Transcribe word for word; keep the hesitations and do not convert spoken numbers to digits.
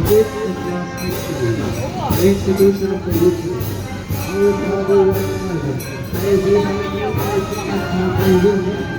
This is the last mystery, the institution of the Eucharist. Our Father, who art in heaven, hallowed be thy name, thy kingdom come, thy will be done